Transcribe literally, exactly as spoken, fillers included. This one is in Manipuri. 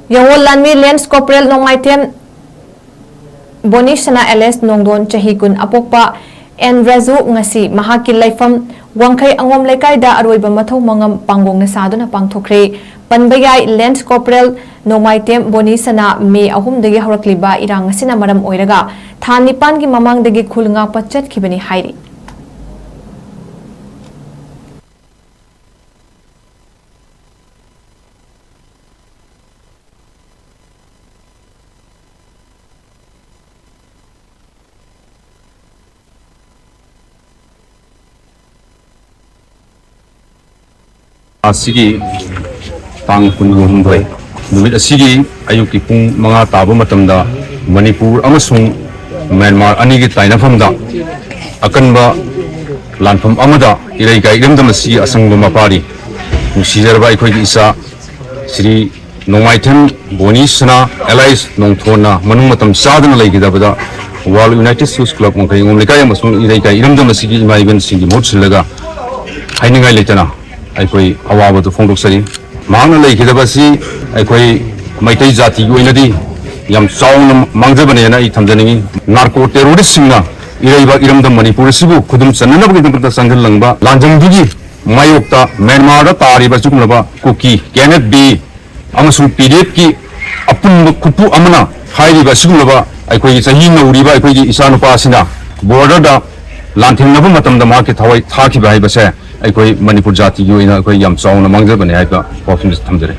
ꯌꯥꯋꯣꯜ ꯂꯥꯟꯃꯤ ꯂꯦꯟꯁ ꯀꯣꯔꯄꯣꯔꯦꯜ ꯅꯣꯡꯃꯥꯏꯊꯦꯝ ꯕꯣꯅꯤ ꯁꯅꯥ ꯑꯦꯂꯦꯁ ꯅꯣꯡꯗꯣꯟ ꯆꯍꯤ ꯀꯨꯟ ꯑꯄꯣꯛꯄ ꯑꯦꯟ ꯔꯥꯖꯨ ꯉꯁꯤ ꯃꯍꯥꯛꯀꯤ ꯂꯩꯐꯝ ꯋꯥꯡꯈꯩ ꯑꯉꯣꯝ ꯂꯩꯀꯥꯏꯗ ꯑꯔꯣꯏꯕ ꯃꯊꯧ ꯃꯉꯝ ꯄꯥꯡꯒꯣꯡꯅ ꯁꯥꯗꯨꯅ ꯄꯥꯡꯊꯣꯛꯈ꯭ꯔꯦ꯫ ꯄꯟꯕ ꯌꯥꯏ, ꯂꯦꯟꯁ ꯀꯣꯔꯄꯣꯔꯦꯜ ꯅꯣꯡꯃꯥꯏꯇꯦꯝ ꯕꯣꯅꯤ ꯁꯅꯥ ꯃꯦ ꯑꯍꯨꯝꯗꯒꯤ ꯍꯧꯔꯛꯂꯤꯕ ꯏꯔꯥꯡ ꯑꯁꯤꯅ ꯃꯔꯝ ꯑꯣꯏꯔꯒ ꯊꯥ ꯅꯤꯄꯥꯟꯒꯤ ꯃꯃꯥꯡꯗꯒꯤ ꯈꯨꯜ ꯉꯥꯛꯄ ꯆꯠꯈꯤꯕꯅꯤ ꯍꯥꯏꯔꯤ꯫ ꯑꯁꯤꯒꯤ ꯇꯥꯡ ꯀꯨꯟꯍꯨꯝꯗꯣꯏ ꯅꯨꯃꯤꯠ ꯑꯁꯤꯒꯤ ꯑꯌꯨꯛꯀꯤ ꯄꯨꯡ ꯃꯉꯥ ꯇꯥꯕ ꯃꯇꯝꯗ ꯃꯅꯤꯄꯨꯔ ꯑꯃꯁꯨꯡ ꯃ꯭ꯌꯥꯟꯃꯥꯔ ꯑꯅꯤꯒꯤ ꯇꯥꯏꯅꯐꯝꯗ ꯑꯀꯟꯕ ꯂꯥꯟꯐꯝ ꯑꯃꯗ ꯏꯔꯩꯀꯥꯏ ꯏꯔꯝꯗꯝ ꯑꯁꯤꯒꯤ ꯑꯁꯪꯕ ꯃꯄꯥꯔꯤ ꯅꯨꯡꯁꯤꯖꯔꯕ ꯑꯩꯈꯣꯏꯒꯤ ꯏꯆꯥ ꯁ꯭ꯔꯤ ꯅꯣꯡꯃꯥꯏꯊꯦꯝ ꯕꯣꯅꯤ ꯁꯅꯥ ꯑꯦꯂꯥꯏꯁ ꯅꯣꯡꯊꯣꯟꯅ ꯃꯅꯨꯡ ꯃꯇꯝ ꯆꯥꯗꯅ ꯂꯩꯈꯤꯗꯕꯗ World United Schools Club ꯋꯥꯡꯈꯩ ꯑꯉꯣꯝ ꯂꯩꯀꯥꯏ ꯑꯃꯁꯨꯡ ꯏꯔꯩꯀꯥꯏ ꯏꯔꯝꯗꯝ ꯑꯁꯤꯒꯤ ꯏꯃꯥ ꯏꯕꯦꯟꯁꯤꯡꯒꯤ ꯃꯍꯨꯠ ꯁꯤꯜꯂꯒ ꯍꯥꯏꯅꯤꯡꯉꯥꯏ ꯂꯩꯇꯅ ꯑꯩꯈꯣꯏ ꯑꯋꯥꯕꯗꯨ ꯐꯣꯡꯗꯣꯛꯆꯔꯤ꯫ ꯃꯍꯥꯛꯅ ꯂꯩꯈꯤꯗꯕ ꯑꯁꯤ ꯑꯩꯈꯣꯏ ꯃꯩꯇꯩ ꯖꯥꯇꯤꯒꯤ ꯑꯣꯏꯅꯗꯤ ꯌꯥꯝ ꯆꯥꯎꯅ ꯃꯥꯡꯖꯕꯅꯦꯅ ꯑꯩ ꯊꯝꯖꯅꯤꯡꯏ꯫ ꯅꯥꯔꯀꯣ ꯇꯦꯔꯣꯔꯤꯁꯁꯤꯡꯅ ꯏꯔꯩꯕꯥꯛ ꯏꯔꯝꯗꯝ ꯃꯅꯤꯄꯨꯔ ꯑꯁꯤꯕꯨ ꯈꯨꯗꯨꯝ ꯆꯟꯅꯅꯕꯒꯤꯗꯃꯛꯇ ꯆꯪꯁꯤꯜꯂꯝꯕ ꯂꯥꯟꯖꯪꯗꯨꯒꯤ ꯃꯥꯌꯣꯛꯇ ꯃ꯭ꯌꯥꯟꯃꯥꯔꯗ ꯇꯥꯔꯤꯕ ꯑꯁꯤꯒꯨꯝꯂꯕ ꯀꯨꯀꯤ, ꯀꯦ ꯑꯦꯟ ꯑꯦꯐ ꯕꯤ ꯑꯃꯁꯨꯡ ꯄꯤ ꯗꯤ ꯑꯦꯐꯀꯤ ꯑꯄꯨꯟꯕ ꯈꯨꯠꯄꯨ ꯑꯃꯅ ꯍꯥꯏꯔꯤꯕ ꯑꯁꯤꯒꯨꯝꯂꯕ ꯑꯩꯈꯣꯏꯒꯤ ꯆꯍꯤ ꯅꯧꯔꯤꯕ ꯑꯩꯈꯣꯏꯒꯤ ꯏꯆꯥꯅꯨꯄꯥ ꯑꯁꯤꯅ ꯕꯣꯔꯗꯔꯗ ꯂꯥꯟꯊꯦꯡꯅꯕ ꯃꯇꯝꯗ ꯃꯍꯥꯛꯀꯤ ꯊꯋꯥꯏ ꯊꯥꯈꯤꯕ ꯍꯥꯏꯕꯁꯦ ꯑꯩꯈꯣꯏ ꯃꯅꯤꯄꯨꯔ ꯖꯥꯇꯤꯒꯤ ꯑꯣꯏꯅ ꯑꯩꯈꯣꯏ ꯌꯥꯝ ꯆꯥꯎꯅ ꯃꯥꯡꯖꯕꯅꯤ ꯍꯥꯏꯕ ꯋꯥꯐꯝꯁꯤ ꯊꯝꯖꯔꯤ꯫